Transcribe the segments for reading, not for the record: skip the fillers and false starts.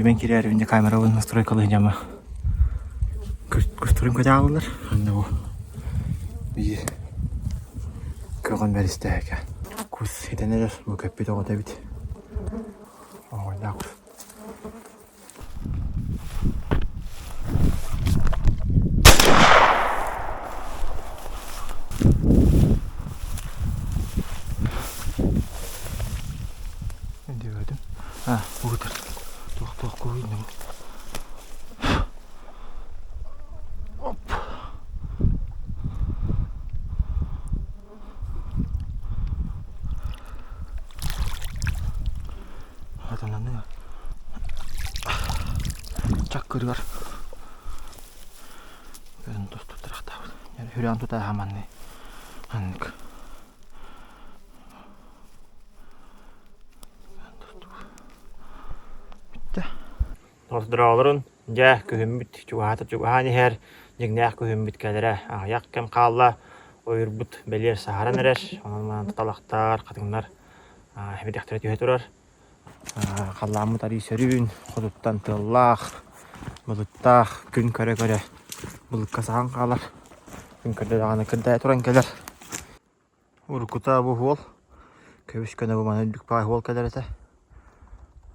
Үүмэн киирээри инде камерабын настройкалыы дьама кустурун көтөҕөллөр. Онно бу биир көҕөн бэристээкэ. Кус итэн эрэр, бу көппүт оҕото эбит. Оҕойдаах кус. Диэбэтим. А, уутар. Туох-туох куһуйдум. Оп. Хатананы чаккырыгар көрөн тустуттарахтаабыт. Хүрэн тутааха манны аннык. Бүттэ. Носдороолорун дьэ күһүммүт чугаһаата чугаһаан иһэр, дьиҥнээх күһүммүт кэлэрэ аҕыйах кэм хаалла, ойуурбут бэлиэр саһаран эрэр, онон манан талахтар, хатыҥнар эбидэхтэрэ түһэ турар. Халлааммыт арыы сөрүүн, хотуттан тыаллаах, былыттаах, күн көрө-көрө былыкка саһан хаалар. Күн көрдө даҕаны кырдайа туран кэлэр. Уруккута бу уол көбүс көнө бу маны үрдүк баай уол кэлэр этэ.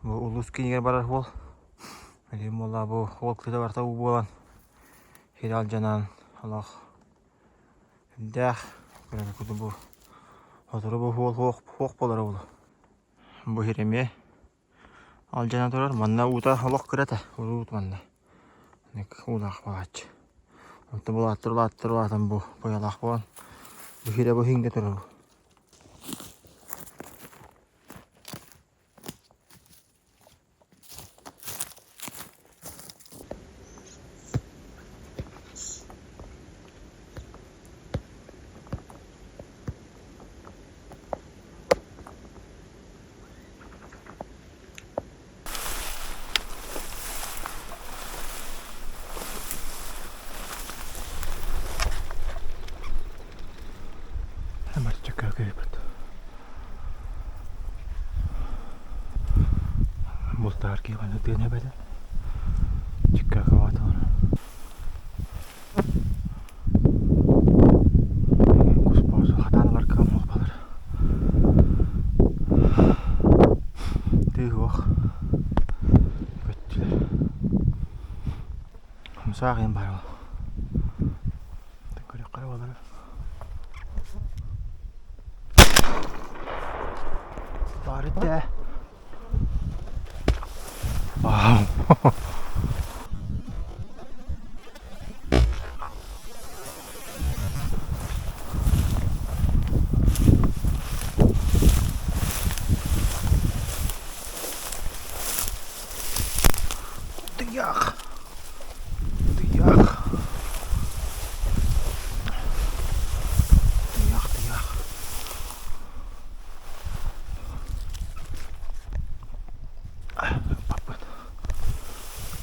Бу улуус киинигэр барар уол. Билигин буолла бу уол кыыта барыта уу буолан сир алдьанан олох үрдээх курдук бу сотору бу уол суох суох буолара буолуо. Бу сир эмиэ Алдьана турар, манна уута олох кыра этэ, уруут манна. Уулаах буолааччы. Онтон булааттар улааттар улаатан бу бойалаах буолан бу сирэ бу иһиҥҥэ турар бу. Бултаар киһи тыын эбэтэ. Чиккака бааталар. Куспоосу хатаан ылар кыам суох буолар. Тыы уох көттүлэр. Умсаах иһин баар ол. Көрүөххэ буолара. Баар этэ. Вау. Тыйаах. Тыйаах. Тыйаах, тыйаах. Паппын.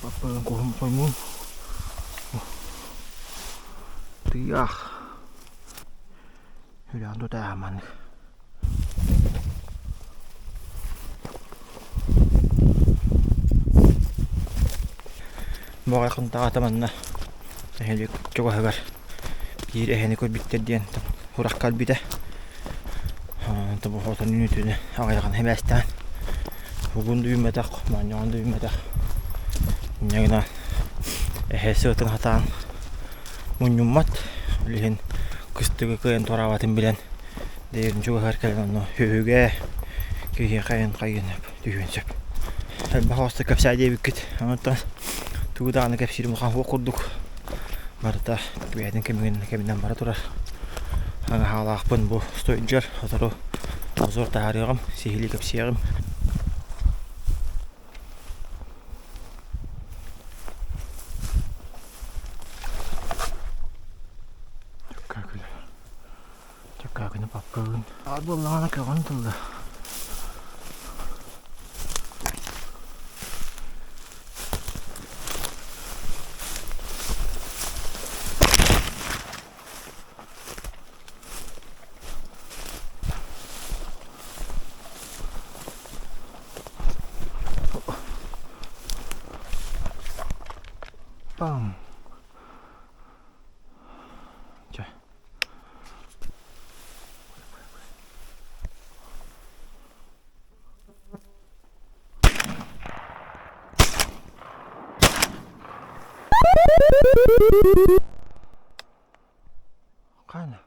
Паппын куһум хоймуун. Тыйаах. Хүлээн тутааһа маннык. Моҕой хантаҕата манна нэһилиэк чугаһыгар биир эһэни көрбүттэр диэн сурах кэлбитэ. Тобохотон үүнүүтүнэ аҕыйаҕын сибээстээн бугун да үүммэтэх, моонньоҕон да үүммэтэх. Инньэ гынан эһэ сыатын хатаан мунньуммат. Ол иһин кыстыгы кыайан туораабатын билэн дэйэрин чугаһыгар кэлэн онно сүөһүгэ киһиэхэ айан хайыан түһүөн сөп. Элбэх оҕустук кэпсээ диэбиккит. Онтон тугу даҕаны кэпсиирим улахан суох курдук. Барыта бэйэтин кэмигин кэминэн бара турар. Хаҥаһаалаахпын бу стойдьар сотору обзор таһаарыаҕым, сиһилии кэпсиэҕим. Чаккаакыны папкабын. Аар буоллаҕына көҕөн тылла. Пам. Чэ. Хана.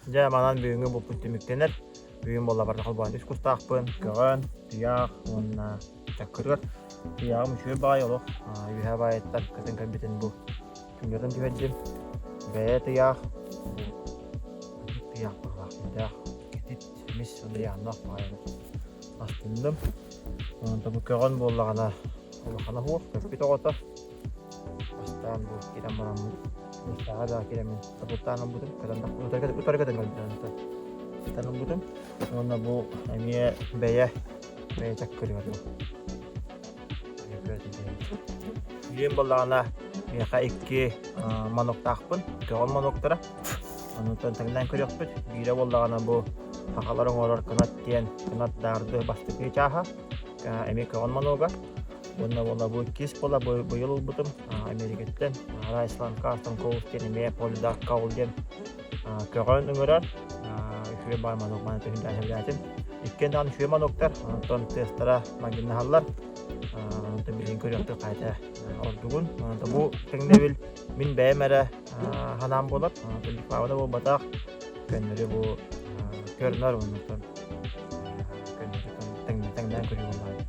Дьэ, манан бүгүҥҥү булпут түмүктэнэр. Бүгүн буолла барыта холбоон үс кустаахпын, көҕөн, туйаах уонна чаккырыар. Туйааҕым үчүгэй баҕайы олох үөһэ баайыттан кытын көрбүтүн бу түҥнэтэн түһэрдим. Бэйэ туйаах, туйаах быһыылаах сүрдээх кэтит, эмис уйааннаах баҕайы астынным. Онтон бу көҕөн буоллаҕына улахана суох, көппүт оҕото. Бастаан бу кирэн бараммын, мустааҕа да кирэммин табылтаан ылбытым, утары көтөн кэлбитим ытан ылбытым. Уонна бу эмиэ бэйэ бэйэ чаккырыгар бу. Билиэн буоллаҕына миэхэ икки маноктаахпын, көҕөн маноктара. Онуттан тэҥнээн көрүөхпүт. Биирэ буоллаҕына бу сахалар оҥорор кынат диэн кынат даарды бастакы чааһа, эмиэ көҕөн манога. Уонна буола бу иккис буола быйыл ылбытым Америкаттан Райслан Кастон Коул диэн эмиэ Полидак Каул диэн көҕөн ыҥырар үчүгэй баай манок маны төһүндээн Иккиэн даҕаны үчүгэй маноктар, онтон тыастара майгыннаһаллар. Онтон билигин көрүөхпүт хайата ордугун. Онтон бу тэҥнэбил мин бэйэм эрэ ханаам буолар. Онтон реклама да буолбатах. Көннөрү бу көрнөр онтон көннөрү тэҥнээн көрүү буоллаҕа.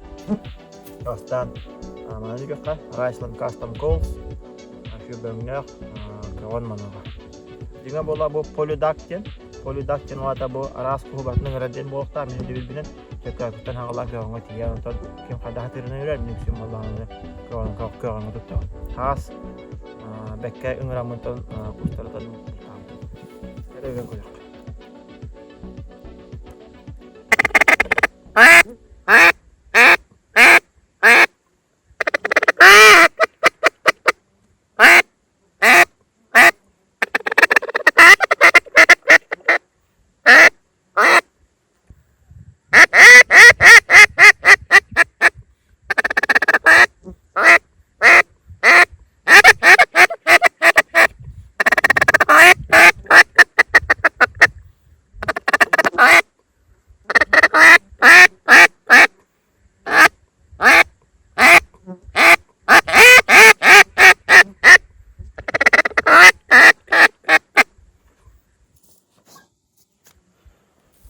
Бастаан манан үгүөххэ Riceland Custom Goals бөҥнөөх көҕөн манога. Дьиҥэ буола бу полидак диэн. Полидак диэн аата бу араас куһубатын ыҥырар диэн буолуохтаах мин өйдөбүлбүнэн сөкөөкүттэн хаҕалаан көҕөҥҥө тиийэр онтон ким хайдах атыырынан үрэр мин үксүн буоллаҕына көҕөҥҥө туттаҕын. Хаас бэккэ ыҥыраммынтан кустарытан Эрэ өгөн көрүөххэ.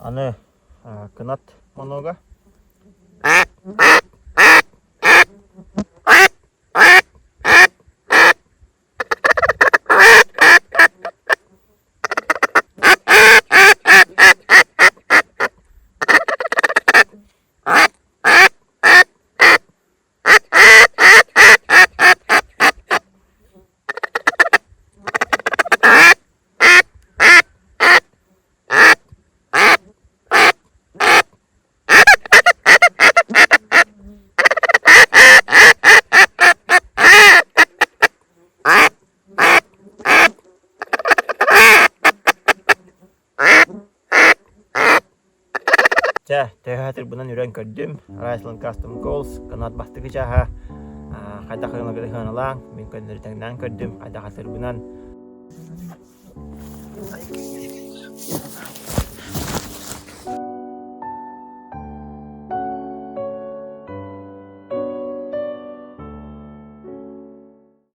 Аны кынат монога. Чэ, төһө хатырбынан үрэн көрдүм. Riceland Custom Goals канат бастакы чааһа хайдах ыаналаан, мин көннөрү тэҥнээн көрдүм, хайдах хатырбынан.